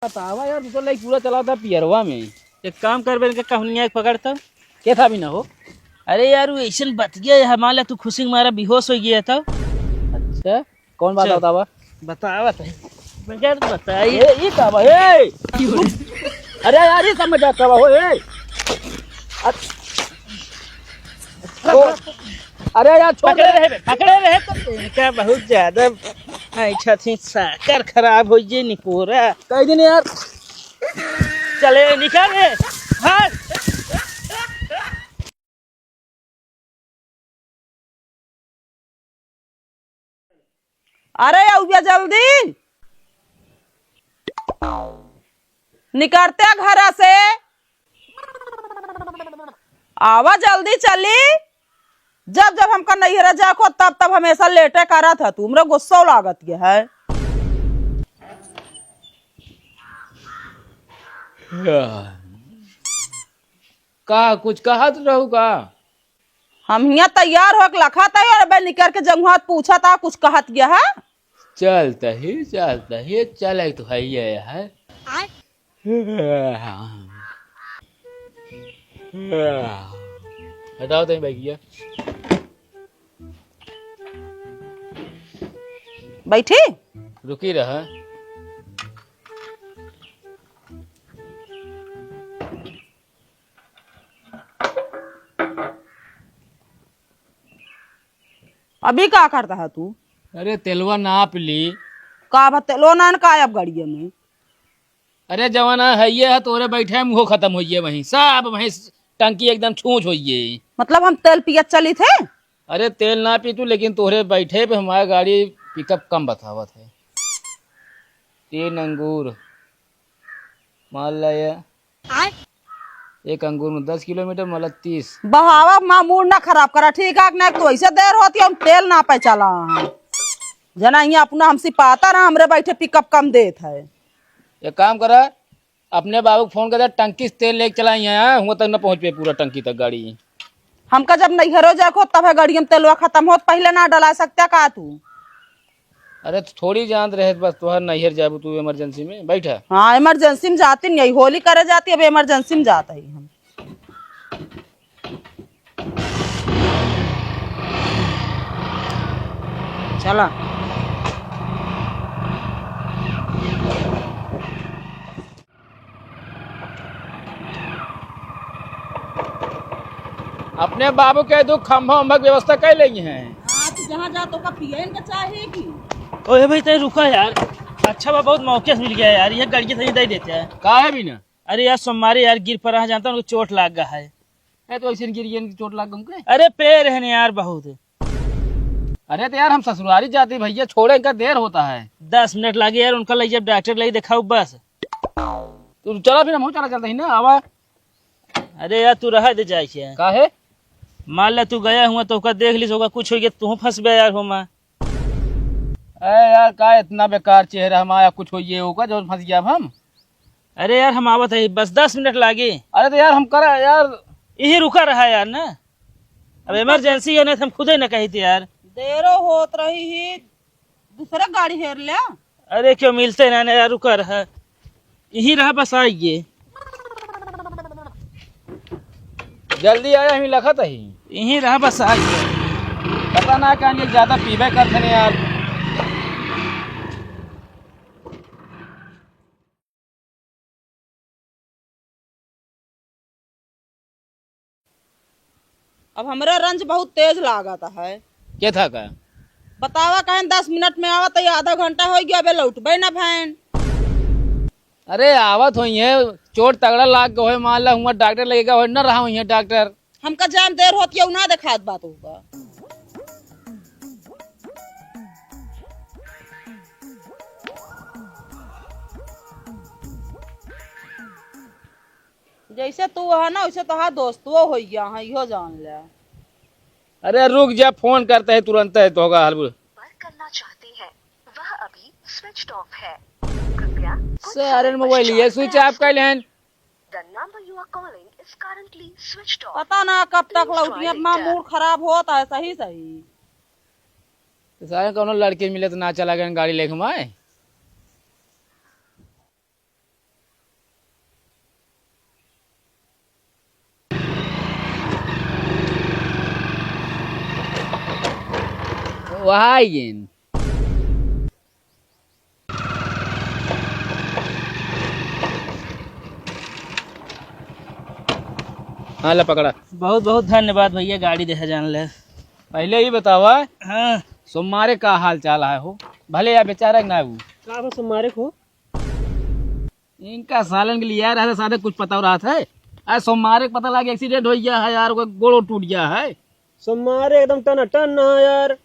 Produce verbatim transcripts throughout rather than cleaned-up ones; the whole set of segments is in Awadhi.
बतावा यार, तू तो लाइक पूरा चलावत ह पियरवा में। एक काम करबे, इनके कहनिया एक पकड़ तब। के था भी ना हो? अरे यार, वो ऐसन बतिया है, मान ला तू खुशी के मारा बेहोश होइ गया था। अच्छा, कौन बात चल। बतावा? बतावा तो। मजा तो बताई। ए, ई का बा? ए! अरे यार, ई का मजाक का बा हो, ए? अ-, ओ, अरे यार, छोड़ पकड़े दे। रहे बे, पकड़े रहे तो इनका बहुत ज्यादा ऐंठा थी, साकर खराब होइ गई निपोरा। कह दिन यार। चले, निकल रे, भाग। अरे अउबे जल्दी, निकरते घर से, आवा जल्दी चली। जब जब हमका नैहरा जाए को तब तब हमेशा लेटे करत है, तुमरे गुस्सा लागत के है। का कुछ कहत रहू का? हम हियाँ तैयार होके लखत है और अबे निकर के जंगुआत पूछत आ, कुछ कहत गया है? चलत ही, चलत ही, चले तो है ये है। आय। हटाओ तनी बैगिया। बैठी? रुकी रहा। अभी का करता है तू? अरे तेलवा नाप ली। का बा तेलवा ना का अब गाड़िया में? अरे जवाना है ये है तोरे बैठे मुँह खत्म होइए वहीं, सब वहीं टंकी एकदम छूछ होइए। मतलब हम तेल पियत चली थे? अरे तेल ना पी तू, लेकिन तोरे बैठे पे हमारा गाड़ी पिकअप कम बतावत है। तीन अंगूर मान ला ये। आय। एक अंगूर में दस किलोमीटर, मतलब तीस। बहावा माँ मूड ना खराब करा, ठीक है ना? तो ऐसे देर होती है, हम तेल ना पे चला हैं। जना ये अपना हमसे पाता ना, हमरे बैठे पिकअप कम देत है। एक काम करा, अपने बाबू को फोन कर दे, टंकी से तेल लेके चला यहाँ, हुआ तक ना पहुँच पे पूरा टंकी तक गाड़ी। हमका जब नैहरो जाए को तब है गाड़ी में तेलवा खत्म होत, पहले ना डला सकता का तू? अरे तो थोड़ी जानत रहे बस तोहर नैहर जाबू तू इमरजेंसी में, बैठा। हाँ, इमरजेंसी में जाती नहीं, होली करे जाती, अब इमरजेंसी में जात है हम। चला। अपने बाबू के दू खंभा उम्भा के व्यवस्था कर लेंगे हैं। हाँ, तू जहाँ जा तो का पियन के चाहे की? ओए भाई, तै रुका यार। अच्छा बा, बहुत मौके से मिल गया यार, ये गड़िया तनी दे देते हैं। काहे भी ना? अरे यार, सोमवारी यार गिर पड़ा है, जानता हूँ, उनको चोट लाग गया है। ए, तो ऐसे गिर गया, इनकी चोट लाग गई उनके? अरे पैर है ना यार बहुत। अरे तो यार, हम ससुरारी जाते भैया, छोड़े, इनका देर होता है। दस मिनट लागे यार, उनका ले जब डॉक्टर ले दिखाओ बस। तू चला फिर, हम चला चलते ही ना, आवा। अरे यार, तू रहा दे जाए के। काहे? मान ला तू गया हुआ तो ओका देख ली, ओका कुछ हो गया, तू फंस गया यार हो माँ। अरे यार, का इतना बेकार चेहरा हमारा, कुछ हो ये होगा जो फंस गया अब हम। अरे यार, हम आवत है, बस दस मिनट लागे। अरे तो यार, हम करा यार। यही रुका रहा यार ना, अब इमरजेंसी है ना, तो हम खुदे ना कही थे यार। देरो होत रही ही, दूसरा गाड़ी हेर ले। अरे क्यों मिलते ना, ना यार, रुका रहा, यही रहा, बस आइए। जल्दी आया, हम लखत ही। यही रहा, बस आइए। पता ना क्या ये ज्यादा पीबे करते नहीं यार। अब हमरा रंज बहुत तेज लागत है। के था का? बतावा, कहें दस मिनट में आवत है, आधा घंटा हो गया, अबे लौटबे ना भैन। अरे आवत होई है, चोट तगड़ा लाग गए होए, मान ला हुआ डॉक्टर लगेगा होए, न रहा होई है डॉक्टर। हमका जान देर होती है, उ ना देखात बात होगा। जैसे तू है ना, वैसे तोहार दोस्तवो हो गया है, इहो जान ले। अरे रुक जा, फोन करते हैं तुरंत है, तो होगा हाल बुल। बात करना चाहते हैं, वह अभी switched off है। कृपया कुछ सारे समय मोबाइल ये पश्चात switch off प्रयास कर लें। The number you are calling is currently switched off। पता ना कब तक Please लौटिए, try अपना later। मूड खराब होता है सही सही। तो सारे कौनो लड़के मिले तो ना चला गए गाड़ी लेके माए। भाई। हाँ, ला पकड़ा। बहुत बहुत धन्यवाद भैया, गाड़ी देहे जान ले। पहले ही बतावा, हाँ। सोमारे का हाल चाल है हो? भले या बेचारा ना हो। का बा सोमारे को? इनका सालन के लिए यार, ऐसे सारे कुछ पता हो रहा था। आज सोमारे को पता लगा accident हो गया है यार, ओकर गोड़ो टूट गया है। सोमारे एकदम टनाटन न है यार।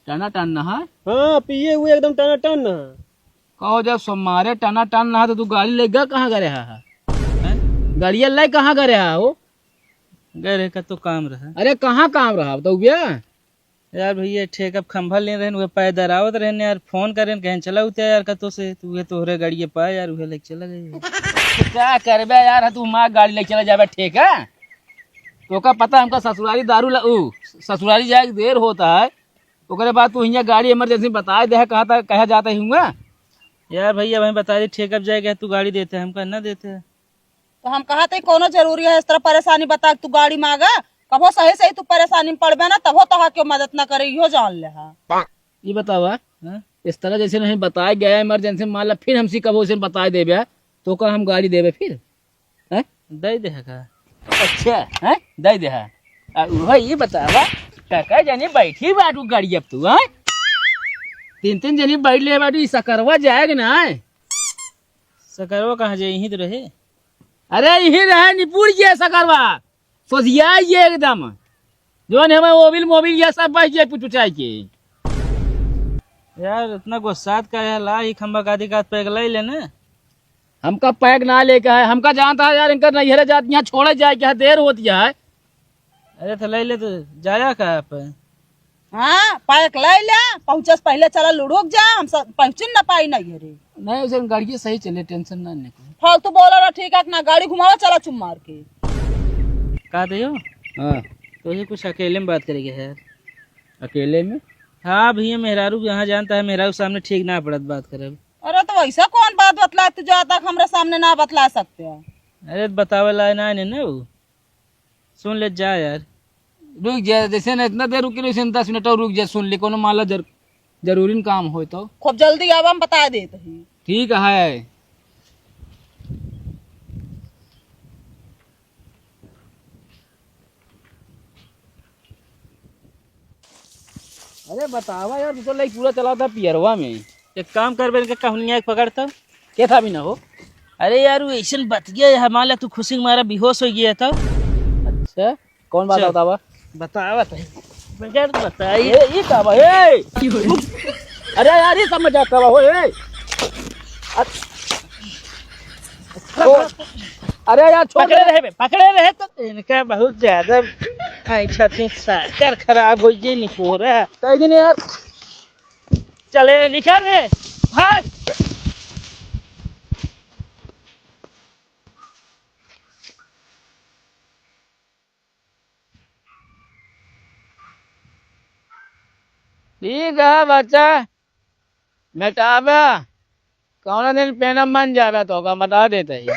टनाटन न है? हाँ, पिए हुए एकदम टनाटन न है। कहो, जब सोमारे टनाटन न है तो तू गाड़ी ले गा कहाँ गए रहा है? हैं? गाड़िया ले कहाँ गए रहा हो? गए रहे का तो काम रहा। अरे कहाँ काम रहा बताओ भैया? यार भैया, ठेका पे खंभा ले रहन, उहे पाए दरावत रहन यार, फोन करेन, कहेन चला उते यार कतो से, तू उहे तोहरे गाड़िए पाए यार, उहे लेके चला गए। तो का करबे यार, तू माँ गाड़ी लेके चला जाबे ठेका? तोका पता हमका ससुरारी दारू ला, ऊ, ससुरारी जाए के देर होता है, ओकरे बाद तू हियाँ गाड़ी emergency बताए दे, कहा था, कहा जाता ही हुआ। यार भैया, भाई बता दे, ठेका पे जाए के तू गाड़ी देते, हमका ना देते। तो हम कहा थे, कौनो जरूरी है इस तरह परेशानी बता के तू गाड़ी मांगा? कबो सही सही तू परेशानी में पड़बे ना, तबो तोहा क्यों मदद ना करे, इहो जान ले हा। ये बतावा, हाँ? इस तरह जैसे नहीं बताया गया emergency, मान ला फिर हमसे कबो उसे बताए देबे, तो का हम गाड़ी देबे फिर? हैं? दे दे है का? अच्छा, हैं? दे दे है। आ, वह ये बतावा, काका जाने बैठी बाटू गाड़ी अब तू, हैं? तीन तीन जनी बैठ ले बाटू, ई सकरवा जाएगा ना, हैं? सकरवा कहाँ जाए, यहीं तो रहे। अरे, यहीं रहे, निपुर गया सकरवा। सोझिया ये एकदम। जौन हमें ओबिल मोबिल ये सब बह गया पुचुचाई के। यार, इतना गुस्सात का है, ला ही खंबा का दिक्कत पैक ले लेने। हमका पैक ना लेके है, हमका जानता है यार, इनका नैहरे जात यहाँ छोड़े जाए के है, देर होती है। अरे, तो ले ले, तो जाया का आप? हाँ, पैक ले ले, पहुँचे से पहले चला लुढ़ुक जा, हम सब पहुँचिन ना पाई नैहरे। नहीं, उसे गाड़िए सही चले, tension ना लेको। फालतू बोला रहा, ठीक है ना, गाड़ी घुमावा, चला चुम मार के। का दे हो? हाँ। तो ये कुछ अकेले में बात करेंगे यार। अकेले में? हाँ भैया, मेहरारू यहाँ जानता है, मेहरारू सामने ठीक ना पड़त बात करब। अरे तो वैसा कौन बात बतला तू जो आता हमरे सामने ना बतला सकते हो? अरे तो बतावे ला ना, नहीं ना वो। सुन ले जा यार। रुक जा, जैसे ना इतना देर रुकी, वैसे दस मिनट और रुक जा, सुन ले, कोनो मान ला जर-, जरूरी काम होय तो। खूब जल्दी आवा, हम बता देत ही। ठीक है। अरे बतावा यार, तू तो लाइक पूरा चला था पियरवा में। एक काम कर बे, इनके कहनिया एक पकड़ तो। के था भी ना हो? अरे यार, वो ऐसन बतिया है, मान ला तू खुशी के मारा बेहोश हो गया था। अच्छा, कौन बात चल। बतावा? बतावा तो। बगैर बताई। ए, ये का बा? ए! अरे यार, ये सब मजाक का बा हो, ए! अ-, ओ, अरे यार, छोड़ पकड़े दे। रहे बे, पकड़े रहे तो इनका बहुत ज्यादा आई छथिन, साकर खराब हो गई निपोरा। कह दिन यार। चले, निकल रे, भाग। ठीक है बच्चा, मेटाबे, कौनो दिन पेनम बन जाबे तो का बता देते ही।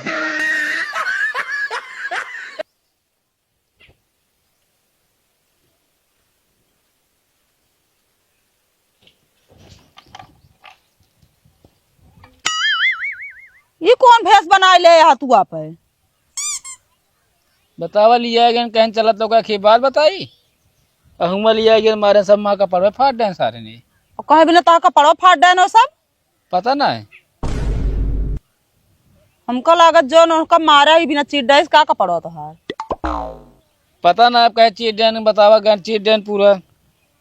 ई कौन भेष बनाए ले हतुआ पे? बतावा, लिया गन कहीं चलत लोग की बात बताई। अहुमा लिया गन मारे सब माँ का पड़वे फाट देन सारे ने। और कहे बिना ता का पड़वा फाट देन हो सब? पता ना है। हमका लागत जौन उनका मारा ही बिना चीट डाइस का कपड़वा तोहार। पता ना अब कहे चीट डाइन बतावा गन चीट डाइन पूरा।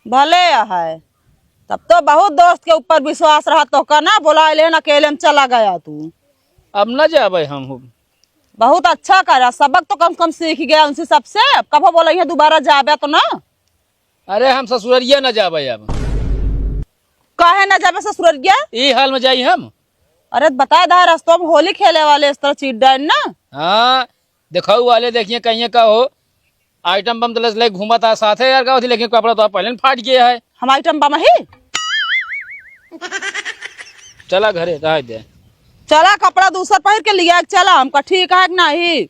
भले है। तब तो बहुत दोस्त के ऊपर विश्वास रहा तो का ना बोला लेन अकेले में चला गया तू। अब ना जाबे हम हो। बहुत अच्छा करा, सबक तो कम से कम सीख गया उनसे सबसे। अब कबो बोला यहाँ दोबारा जाबे तो ना। अरे हम ससुररिया ना जाबे अब। काहे ना जाबे ससुररिया? ई हाल में जाई हम? अरे बता दा रस्तों में होली खेले वाले इस तरह चीट डाइन ना। हाँ, देखो वाले देखिए कहिए का हो, आइटम बम तलस ले घूमत आ साथे यार का होती, लेकिन कपड़ा तो पहले न फाट गया है। हम आइटम बम ही। चला घरे रह दे। चला कपड़ा दूसर पहिर के लिया के चला, हमका ठीक है कि नहीं?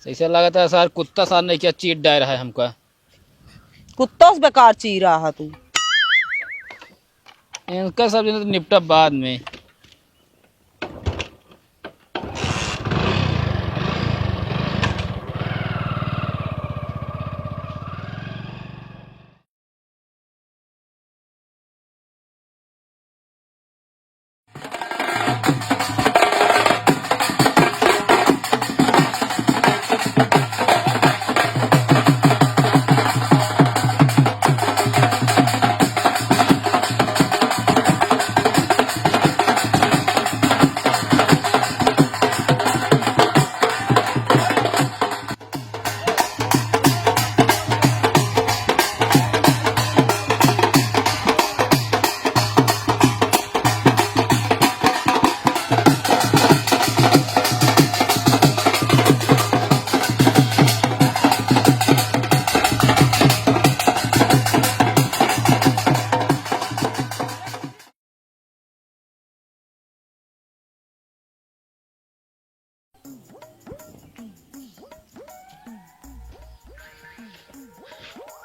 ऐसे लगता है सार कुत्ता सार नहीं क्या चीट डाय रहा है हमका। कुत्तों से बेकार चीरा है तू। इनका सब जने तो निपटा बाद में।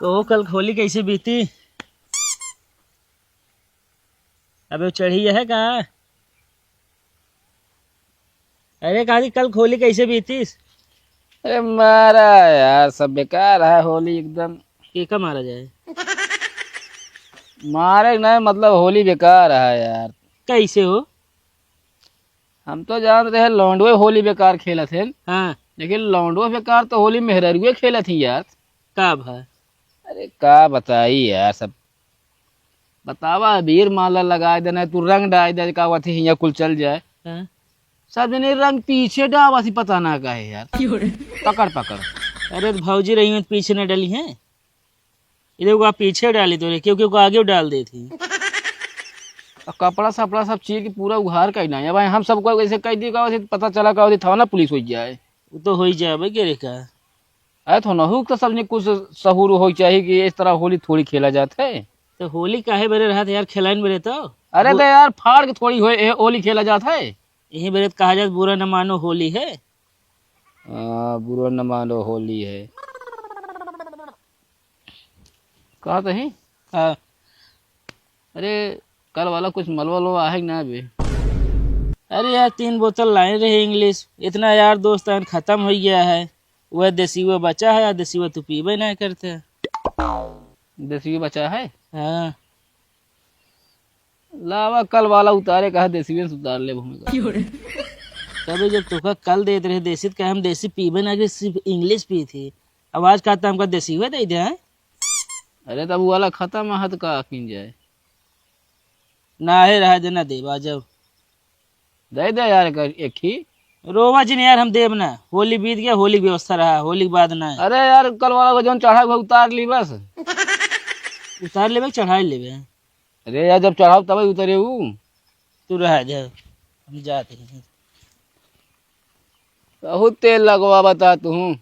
तो कल होली कैसे बीती? अबे चढ़ी है का? अरे काजी, कल होली कैसे बीतीस? अरे मारा यार, सब बेकार है होली एकदम। के का मारा जाए? मारे नहीं, मतलब होली बेकार है यार। कैसे हो? हम तो जान रहे लौंडवे होली बेकार खेलत हैं। हाँ। लेकिन लौंडवे बेकार तो होली मेहररुए खेलत ही यार। का भा? अरे का बताई यार, सब बतावा, अबीर माला लगाए देना, तू रंग डाल दे, का वथी हियाँ कुल चल जाए। हाँ। सब जने रंग पीछे डावा सी, पता ना काहे यार। क्यों रे? पकड़, पकड़। अरे तो भौजी रही हैं, पीछे न डली हैं, ये लोग आप पीछे डाली तो रे, क्योंकि को आगे डाल देती। और कपड़ा सपड़ा सब चीर के पूरा उघार कर ना, भाई हम सबको ऐसे कह दी का, पता चला का, थाना पुलिस हो जाए। वो तो हो ही जाए भाई, के रे का। अरे थोनहू के तो सबने कुछ सहूर होई चाहिए कि इस तरह होली थोड़ी खेला जात है। तो होली काहे बरे रहत यार, खेलाइन बरे तो। अरे वो तो यार फाड़ के थोड़ी हो-, ए, होली खेला जात है। यही बरे तो कहा जात बुरा न मानो होली है। हाँ, बुरा न मानो होली है। कहा तो ही? हाँ। अरे कल वाला कुछ मलवा लो आहे कि ना बे? अरे यार, तीन बोतल लाए रहे इंग्लिश, इतना यार दोस्त आन खत्म हो गया है। वह देसी वो बचा है, यार देसी वो तू पीबे नहीं करते। देसी वो बचा है? हाँ। लावा कल वाला उतारे, कहा देसी वो से उतार ले भूमि का। क्यों रे? तबे जब तोका कल देत रहे देसी, तो कहे हम देसी पीबे ना, कि सिर्फ इंग्लिश पी थी। अब आज कहता हमका देसी वो दे दे, हैं? अरे तब वो वाला खत्म है तो का किन जाए? ना है, रहा देना देबा जब। दे दे यार, एक, एक ही। रोवा जिन यार, हम देब ना। होली बीत गया, होली की व्यवस्था रहा, होली के बाद ना है। अरे यार, कल वाला को जौन चढ़ा हुआ उतार ली बस। उतार लेबे, चढ़ाई लेबे। अरे यार, जब चढ़ाओ तब उतरे ऊ। तू रह जा, हम जाते हैं। बहुत तेल लगवा बता तू।